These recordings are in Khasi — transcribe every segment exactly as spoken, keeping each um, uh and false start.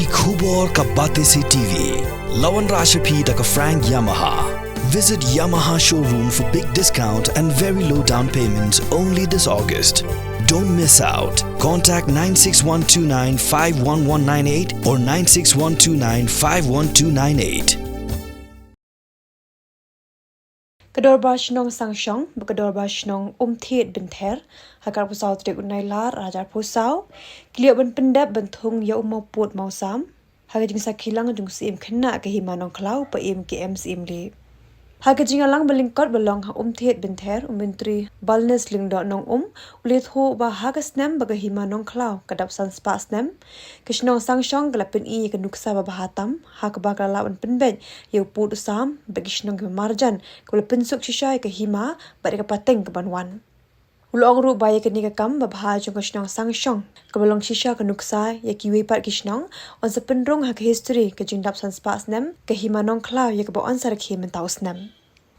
Ki khubor ka Batesi T V. La wanrah sha phi da ka Frank Yamaha. Visit Yamaha showroom for big discount and very low down payment only this August. Don't miss out. Contact nine six one two nine five one one nine eight or nine six one two nine five one two nine eight. Ka Dorbar Shnong Sangshong bad ka Dorbar Shnong Umthied Bynther ha ka arphew saw tarik u Nailar ar hajar arphew saw ki la ïoh ban pyndep ban thung ïa u mawpud mawsam ha ka jingsakhi lang jong u Syiem Khynnah ka Hima Nongkhlaw, Bah M K M Syiem Lih. Ha ka jingïalang ba lyngkot ba long ha Umthied Bynther, u Myntri Barnes Lyngdoh Nongum u la ïathuh ba ha ka snem ba ka Hima Nongkhlaw ka dap san spah snem, ka shnong Sangshong ka la pyni ïa ka nuksa ba bha tam ha kaba ka la lah ban pynbeit ïa u pud u sam bad ki shnong kiba marjan, kaba la pynsuk shisha ïa ka hima bad ïa ka pateng kaban wan. U la ong ruh ba ïa kane ka kam ba bha jong ka shnong Sangshong kaba long shisha ka nuksa ïa kiwei pat ki shnong, yn sa pynrung ha ka history ka jingdap san spah snem ka Hima Nongkhlaw ïa kaba yn sa rakhe mynta u snem.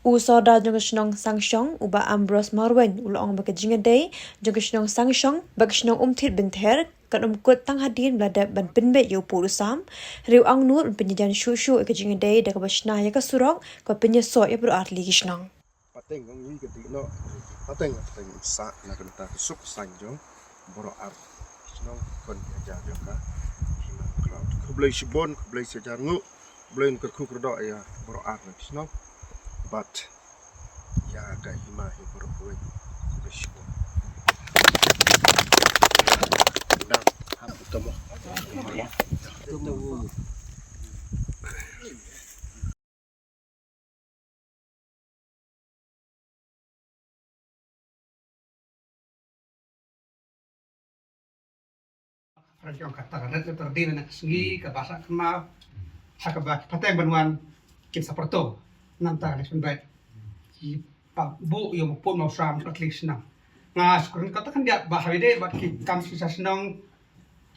U Sordar jong ka shnong Sangshong, u Bah Ambrose Marwein, u la ong ba ka jingïadei jong ka shnong Sangshong bad ka shnong Umthied Bynther kan ym kut tang hadien ba la dep ban pynbeit ïa u pud u sam, hynrei u angnud ban pynïajan shuh shuh ïa ka jingïadei da kaba shna ïa ka surok kaba pynïasoh ïa baroh artylli ki shnong. Pateng ong ngi ka dei noh. Pateng, pateng sa na ka bynta ka suk ka saiñ jong baroh ar shnong, kon ïa ja jong ka Hima Nongkhlaw. Khublei shibun, khublei shihajar nguh, khublei kyrkhu kyrdoh ïa baroh ar shnong bad ïa ka hima hi baroh kawei. Khublei shibun. Dang. Hap utam. Rajong kata ka ret letter D na ka sngi ka basa kema ha ka ba pateng ban wan kin saperto nanta ka nation bet ki pa bu yo mapun mau sam ka tlik senang. Nga syukur kata kan dia ba holiday ba ki kam sisa senang.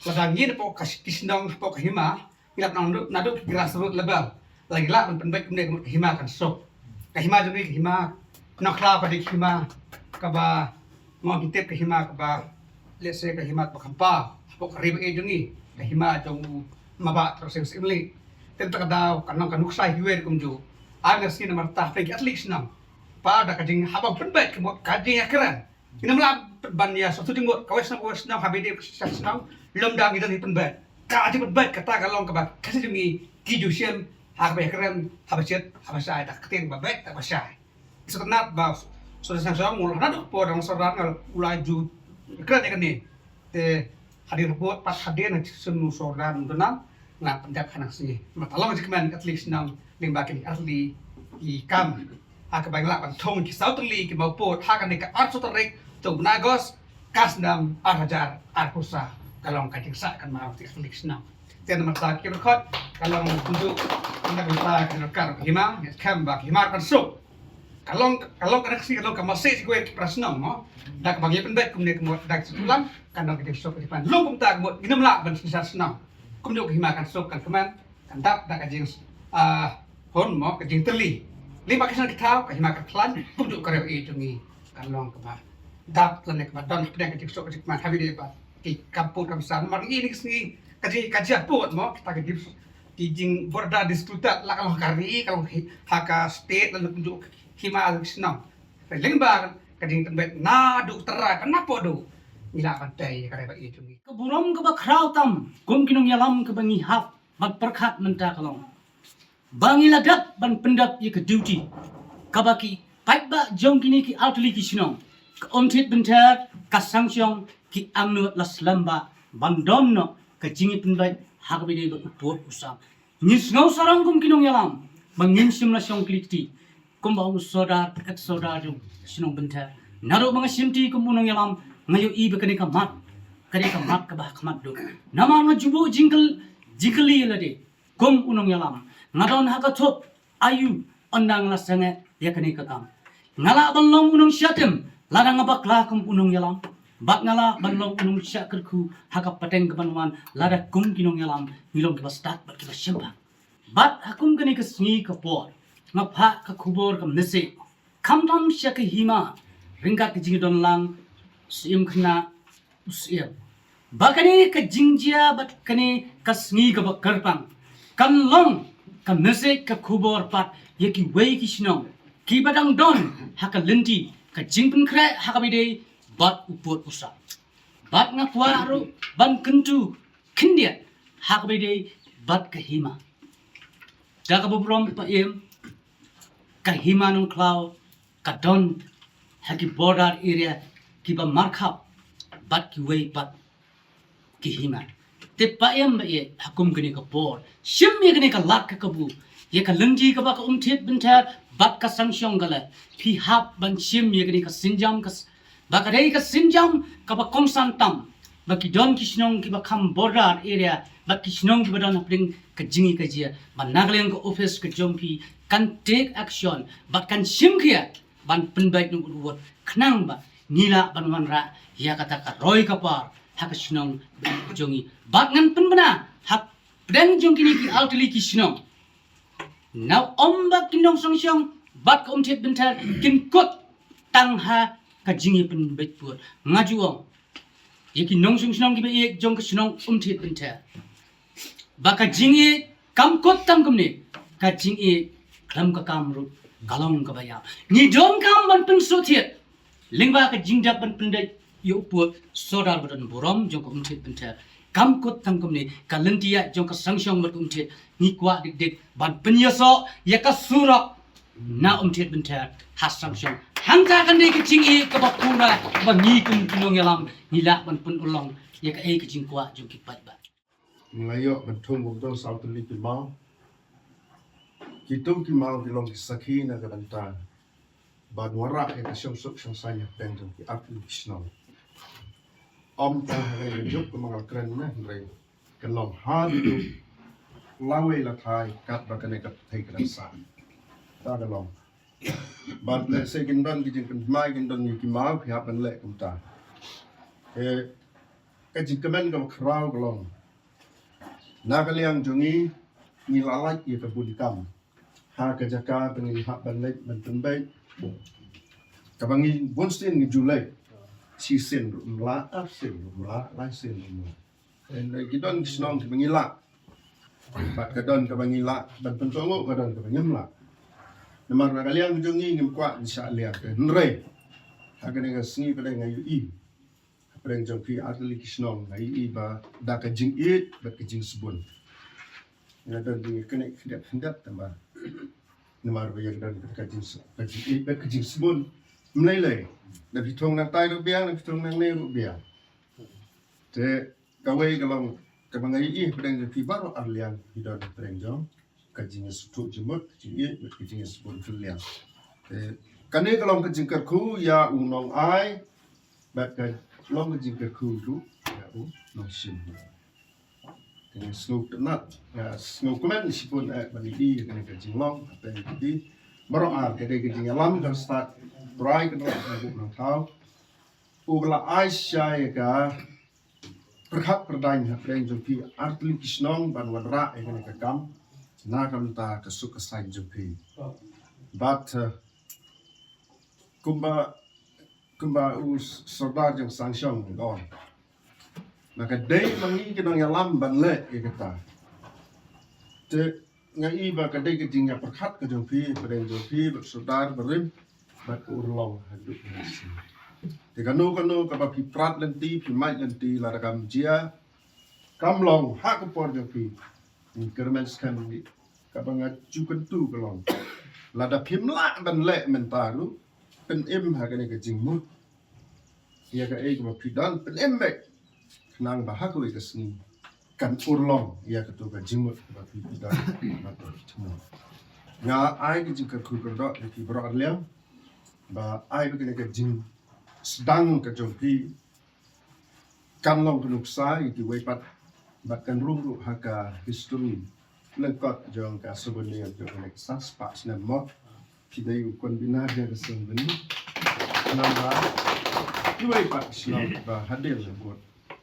Lada ngi na pok ka ki senang pok ka hima ngi lap nang nadu ki grassroot level. Lagi lah ban pynbeit kumne ka hima kan suk. Ka hima jong ngi ka hima Nongkhlaw ka dei ka hima kaba ngong ki tip ka hima kaba, let's say, ka hima ba khampa hapoh ka ri ba e jong ngi, ka hima jong u Mabah Tyroseng Syiem Lih. Te ta ka daw ka nong ka nuksa hi wer kumjuh. Ai nga sngi na marta phi ki atlik shnong pa da ka jing haba pynbeit ka mut ka jing ïakren. Ina mla ban ïa sa tu jingmut ka wei shnong ka wei shnong ha bide ka sa shnong lom dang i don hi pynbeit. Ka jing pynbeit kata ka long kaba ka sa jong ngi ki ju shem ha kaba ïakren haba chet haba shai da ka ktien ba beit da ba shai. Sa nat ba so sa shnong mul na duk po dang sa ran ngal ulai ju kren ïa kane. Te hadien ha bot pat hadien ha jingsum u Sordar Mdonam nga pyndep ha nang sngi. Ma ta long jingkmen katlik shnong lyngba kine artylli ki kam ha kaba ngi lah ban thung ki saw tylli ki mawpud ha kane ka arphew tarik jong u bnai August ka snem ar hajar arphew saw. Ka long ka jingsah kan ma ki katlik shnong. Te namar ta ki record ka long kumjuh, namar ta ki record hima, ngi khlem ba hima kan suk. Ka long, ka long ka nang sngi, ka long ka masi sikuwe ki para shnong mo. Da kaba ngi pynbeit kumne ka mut da ki sutlang kan long ka jingsuk ka jingpang. Long kumta ka mut ngim lah ban shisha shnong. Kumjuh ka hima kan suk kan kmen, kan dap da ka jing, ah, hun mo, ka jingtylli. Lyngba ki shnong ki thaw ka hima kan khlaiñ, kumjuh ka riew i jong ngi kan long kaba dap lane kaba don hapdeng ka jingsuk ka jingkmen ha bide ba ki kam pud kam san. Mar ngi ni ka sngi ka jing, ka jia pud mo, kita ka jing, ki jing border dispute la ka long ka ri, ka long ha ka state, la kumjuh hima la ki shnong. Lyngba ka jingpynbeit naduh trai ka napoh duh ngi lah ban tei ka riew ba i jong ngi. Ka burom kaba khraw tam kum ki nongïalam kaba ngi hap ban pyrkhat mynta ka long ba ngi la dep ban pyndep ïa ka duty kaba ki paidbah jong kine ki artylli ki shnong ka Umthied Bynther, ka Sangshong, ki angnud la slem ba ban don noh ka jingïapynbeit ha kaba ïadei bad u pud u sam. Ngi sngew sarong kum ki nongïalam ba ngim shym la shong kli kti kumba u Sordar, ex Sordar jong shnong Bynther. Naduh ba nga shim kti kum u nongïalam nga ïohi ba kane ka mat ka dei ka mat kaba ha khmat duh. Namar nga ju buh jingkyl, jingkylli ïa lade kum u nongïalam. Nga don ha ka thup aïu ynda nga la sangeh ïa kane ka kam? Nga lah ban long u nongshah tim lada nga bakla kum u nongïalam? Bad nga lah ban long u nongshah kyrkhu ha ka pateng kaban wan lada kum ki nongïalam ngi long kiba stad bad kiba shemphang? Bad ha kum kane ka sngi ka por nga phah ka khubor ka message khamtam sha ka hima ryngkat ka jingdon lang Syiem Khynnah, u Syiem Ba kane ka jingjia bad kane ka sngi kaba kyrpang kan long ka message, ka khubor pat ïa kiwei ki shnong kiba dang don ha ka lynti ka jingpynkhreh ha kaba ïadei bad u pud u sap. Bad nga kwah ruh ban kyntu khyndiat ha kaba ïadei bad ka hima. Da kaba burom Paiem, ka hima Nongkhlaw ka don ha ki border area kiba markhap bad kiwei pat ki hima. Te Paiem ba ïeit, ha kum kane ka por, shim ïa kane ka lad ka kabu ïa ka lynti kaba ka Umthied Bynther bad ka Sangshong ka leh. Phi hap ban shim ïa kane ka sienjam ka s-, ba ka dei ka sienjam kaba kongsan tam ba ki don ki shnong kiba kham border area bad ki shnong kiba don hapdeng ka jingïakajia, ba na ka liang ka office ka jong phi kan take action bad kan shim khia ban pynbeit na u wut khnang ba ngi lah ban wanrah ïa kata ka roi ka par ha ka shnong jong ngi. Bad ngan pynbna hapdeng jong kine ki artylli ki shnong, na ym ba ki nong Sangshong bad ka Umthied Bynther kin kut tang ha ka jingïapynbeit pud. Nga ju ong ïa ki nong Sangshong kiba ïeit jong ka shnong Umthied Bynther ba ka jingïeit kam kut tang kumne, ka jingïeit khlem ka kam ruh ka long kaba ïap. Ngi donkam ban pynsuhthied lyngba ka jingdap ban pyndait ïa u pud Sordar ba don burom jong ka Umthied Bynther. Kam kut tang kumne, ka lynti ïaid jong ka Sangshong bad ka Umthied, ngi kwah dik dik ban pynïasoh ïa ka surok na Umthied Bynther ha Sangshong. Hangta kan dei ka jingïeit kaba pura ba ngi kum ki nongïalam ngi lah ban pynurlong ïa kaei ka jingkwah jong ki paidbah. Nga ïoh ban thung kumto saw tylli ki maw. Kito ki maw ki long ki sakhi na ka bynta ban wanrah ïa ka shongsuk shongsaiñ hapdeng jong ki artylli ki shnong. Ym tang ha kane ka juk ka Mangal Kren ne, hynrei ka long ha kito lawei la thai katba kane ka pyrthei ka dang sah. Ta ka long. Bad lehse kin don ki jingpynhmai, kin don ki maw, phi hap ban leh kumta. Te ka jingkmen kaba khraw ka long, na ka liang jong ngi, ngi la lait ïa ka bun kam ha ka jaka ba ngi hap ban leit ban pynbeit. Kaba ngi bun sien ngi ju leit, shisien ruh ym lah, arsien ruh ym lah, laisien ruh ym lah. Hynrei ki don ki shnong kiba ngi lah, bad ka don kaba ngi lah ban pynshong, ka don kaba ngim lah. Namar na ka liang jong ngi ngim kwah ngi shah liang, hynrei ha kane ka sngi pat nga ïohi hapdeng jong phi artylli ki shnong nga ïohi ba da ka jingïeit bad ka jingsbun. Nga don jingïakynduh khyndiat khyndiat tang ba namar ba ïa ka don ka jings-, ka jingïeit bad ka jingsbun. Ym lei lei, da phi thung nangtai ruh biang, da phi thung nangne ruh biang. Te kawei ka long kaba nga ïohi hapdeng jong phi baroh arliang phi don hapdeng jong ka jingïasngewthuh jingmut, ka jingïeit bad ka jingïasbun kylliang. Te kane ka long ka jingkyrkhu ïa u nongai bad ka long ka jingkyrkhu ruh ïa u nongshim. Te nga sngewtynnat, nga sngewkmen shibun eh ban ïohi ïa kane ka jinglong hapdeng jong phi baroh ar. Ka dei ka jingïalam ka stad Trai Kynrad Nongbuh Nongthaw, u ba la ai shai ïa ka pyrkhat pyrdaiñ hapdeng jong phi artylli ki shnong ban wanrah ïa kane ka kam na ka bynta ka suk ka saiñ jong phi. Bad, eh, kumba, kumba u Sordar jong Sangshong u ong, ba ka dei ma ngi ki nongïalam ban leh ïa kata. Te nga i ba ka dei ka jingïapyrkhat ka jong phi, hapdeng jong phi bad Sordar barim bad ka urlong haduh ka mynsiem. Te kano kano kaba phi prat lynti, phi mait lynti, lada kam jia, kam long ha ka por jong phi, ngi kyrmen skhem ngi, kaba nga ju kyntu ka long, lada phim lah ban leh mynta ruh, pynim ha kane ka jingmut ïa kaei kaba phi don, pynim beit, khnang ba ha kawei ka sngi kan urlong ïa kato ka jingmut kaba phi, phi don bad phi thmu. Nga ai ka jingkyrkhu kyrdoh ïa phi baroh arliang ba ai ba kane ka jingsdang ka jong phi kan long ka nuksa ïa kiwei pat bad kan rung ruh ha ka history lyngkot jong ka souvenir jong kane ka san spah snem mo. Phi dei u convener jong ka souvenir. Namar kiwei pat ki shnong ba hadien la bud,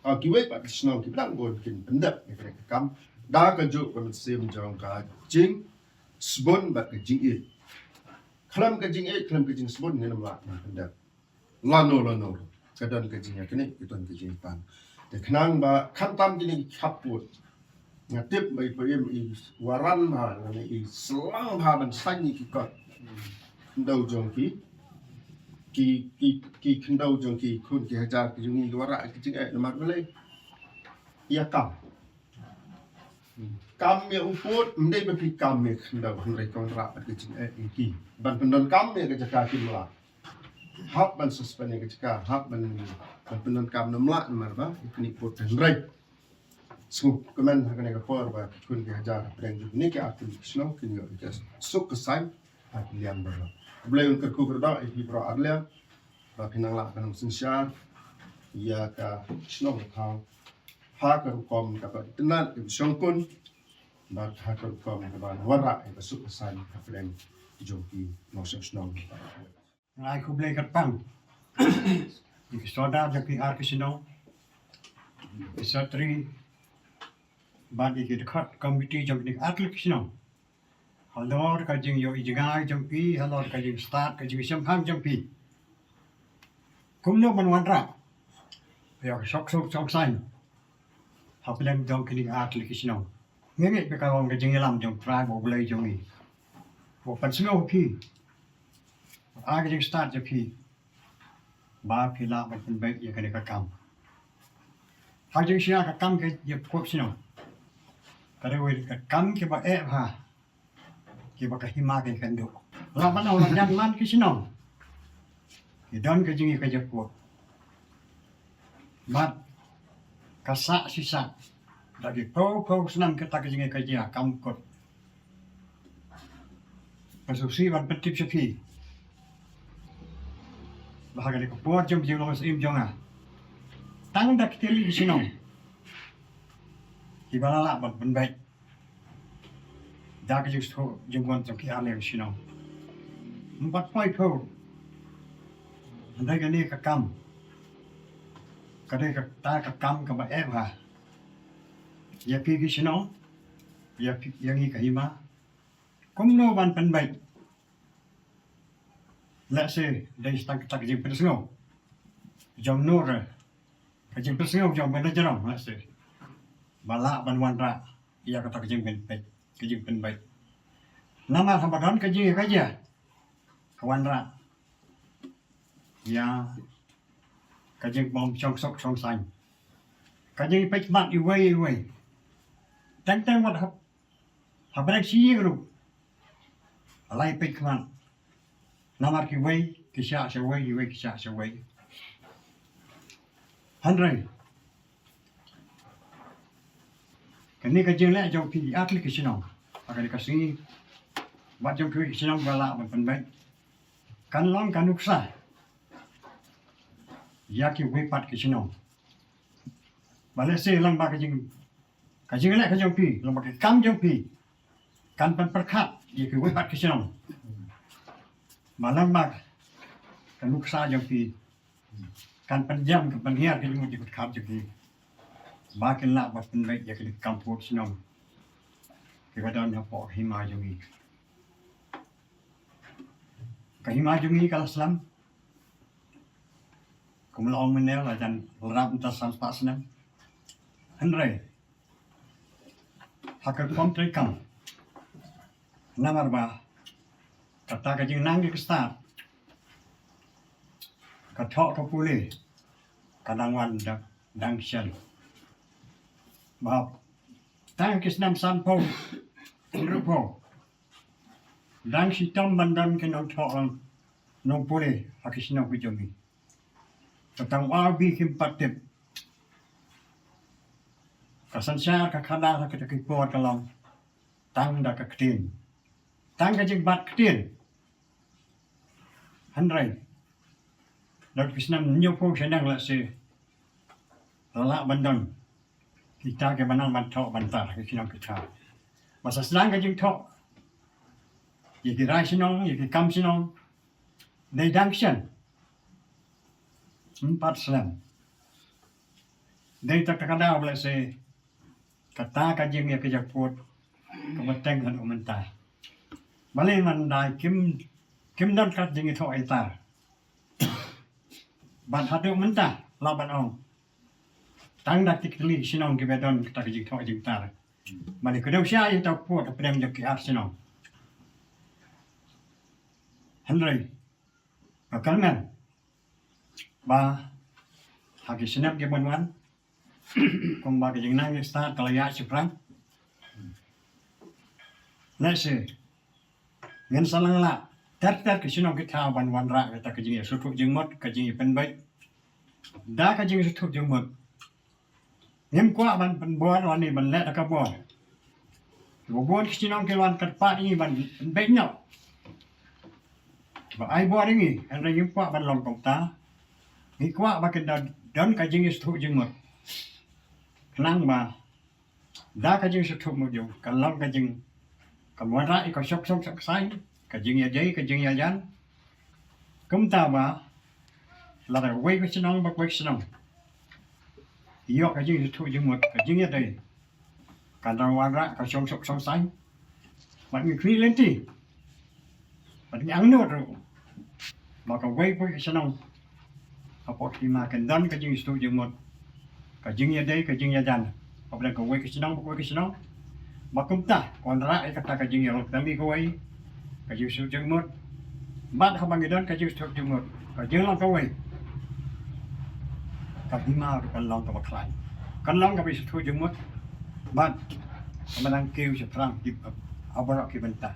ah, kiwei pat ki shnong kiba dang bud kin pyndep ïa kane ka kam da kajuh ka mynsiem jong ka jingsbun bad ka jingïeit. Khlem ka jingïeit, khlem ka jingsbun ngin ym lah ban pyndep. Lano lano ka don ka jingïaknieh, ka don ka jingïapang. Te khnang ba khamtam kine ki khappud, nga tip ba i Paiem i waran bha, nga ne i slang bha ban saiñ ïa ki kot khyndew jong ki, ki, ki, ki khyndew jong ki khun ki hajar ki jong ngi, ki wanrah ki jingeh namar balei? Ïa kam. Kam ïa u pud, ym dei ba phi kam ïa ki khyndew, hynrei ka wanrah bad ka jingeh ïa ki. Ban pyndonkam ïa ka jaka kim lah. Hap ban suspend ïa ka jaka, hap ban, ban pyndonkam, ym lah namar ba ïa kine ki pud, hynrei sngewkmen ha kane ka por ba ki khun ki hajar hapdeng jong kine ki artylli ki shnong kin ïoh ïa ka suk ka saiñ ha ki liang baroh. U Blei un kyrkhu kyrdoh ïa phi baroh arliang ba phin nang lah ban nongsynshar ïa ka shnong ka thaw ha ka rukom kaba itynnad, kaba shongkun, bad ha ka rukom kaba wanrah ïa ka suk ka saiñ hapdeng jong ki nongshong shnong. Nga ai khublei kyrpang ïa ki sordar jong ki ar ki shnong, ki secretary bad ïa ki dkhot komiti jong kine ki artylli ki shnong. Halor ka jingïohi jngai jong phi, halor ka jingstad, ka jingshemphang jong phi. Kumno ban wanrah ïa ka suk suk suk saiñ hapdeng jong kine ki artylli ki shnong. Ngi ngeit ba ka long ka jingïalam jong U Trai bad U Blei jong ngi. Ba pynsngew phi, ba ai ka jingstad jong phi, ba phi lah ban pynbeit ïa kane ka kam. Ha jingshisha ka kam ka jingpynkhuid shnong ka dei kawei ka kam kaba eh bha, kiba ka hima ka ïakynduh. Lah ban ong la jan man ki shnong ki don ka jingïakajia pud. Bad ka sah shisha da ki phew phew snem kata ka jingïakajia kam kut. Nga sngewsih ban pyntip sha phi ba ha kane ka por jong ka jinglong syiem jong nga, tang da kitei ki shnong kiba la lah ban pynbeit da ka jingsngewthuh jingwan jong ki arliang shnong. Ym pat poi phew. Hynrei kane ka kam ka dei kata ka kam kaba eh bha ïa phi ki shnong, ïa phi, ïa ngi ka hima. Kumno ban pynbeit? Lehse dei tang kata ka jingpynsngew jong u nongïalam, ka jingpynsngew jong u nongïalam, lehse ba lah ban wanrah ïa kata ka jingpynbeit, ka jingpynbeit. Namar haba don ka jingïakajia ka wanrah ïa ka jingbym shong suk shong saiñ, ka jingpeit khmat iwei iwei. Teng teng wat hap haba dang shi ïing ruh, la ïa peit khmat. Namar kiwei ki shah shawei, kiwei ki shah shawei. Hynrei kane ka jingleh jong phi artylli ki shnong ha kane ka sngi, bad jong kiwei ki shnong ba lah ban pynbeit, kan long ka nuksa ïa kiwei pat ki shnong. Ba lehse lang ba ka jing, ka jingleh ka jong phi, lang ba ka kam jong phi kan pynpyrkhat ïa kiwei pat ki shnong. Ba lang ba ka nuksa jong phi kan pynjam, kan pynhiar ki jingmut jingpyrkhat jong ki, ba kin lah ban pynbeit ïa ki kam pud shnong kiba don hapoh ka hima jong ngi. Ka hima jong ngi ka la slem, kum la ong mynne, la jan lrap mynta san spah snem. Hynrei ha ka rukom treikam, namar ba kata ka jingnang ka stad, ka thoh ka pule ka dang wan dang, dang shen. Ba tang ki snem sanphew, hynriewphew, dang shitom ban don ki nongthoh, nongpule ha ki shnong ki jong ngi. Ka tang u A, u B kim pat tip. Ka synshar ka khadar ha kita ki por ka long tang da ka ktien, tang ka jingbat ktien. Hynrei da ki snem hynñiewphew shaneng lehse la lah ban don kita kiba nang ban thoh ban tar ha ki shnong ki thaw. Ba sa sdang ka jingthoh ïa ki rai shnong, ïa ki kam shnong, dei dang shen, ym pat slem. Dei ta ka daw lehse kata ka jingïakajia pud ka bteng haduh mynta. Balei? Namar kim, kim don kat jingïathoh ïatar. Bad haduh mynta lah ban ong Tang da ki tylli ki shnong kiba don kata ka jingthoh jingtar. Mane ka dei sha ïa ta pud hapdeng jong ki ar shnong. Hynrei ka kyrmen ba ha ki snem ki ban wan kumba ka jingnang jingstad ka la ïaid shaphrang. Lehse ngin sa nang lah ter ter ki shnong ki thaw ban wanrah kata ka jingïasngewthuh jingmut, ka jingïapynbeit. Da ka jingïasngewthuh jingmut ngim kwah ban pynbor lane ban leh da ka bor. Kiba bun ki shnong ki la wan kyrpad ïa ngi ban pynbeit noh, ba ai bor ïa ngi, hynrei ngim kwah ban long kumta. Ngi kwah ba kin da don ka jingïasngewthuh jingmut. Khnang ba da ka jingïasngewthuh mut jong kan long ka jing, kan wanrah ïa ka shong suk shong saiñ, ka jingïadei ka jingïajan. Kumta ba lada kawei ka shnong bad kawei ka shnong ïoh ka jingïasngewthuh jingmut, ka jingïadei, kan dang wanrah ka shong suk shong saiñ. Bad ngi khmih lynti bad ngi angnud ruh ba kawei kawei ka shnong hapoh ka hima kan don ka jingïasngewthuh jingmut, ka jingïadei ka jingïajan hapdeng kawei ka shnong bad kawei ka shnong. Ba kumta ka wanrah ïa kata ka jingïalong tang ïa kawei, ka jingïasngewthuh jingmut. Bad haba ngi don ka jingïasngewthuh jingmut, ka jinglong kawei, ka hima ruh kan long kaba khlaiñ, kan long kaba ïasngewthuh jingmut. Bad kaba nang kiew shaphrang ha baroh ki bynta.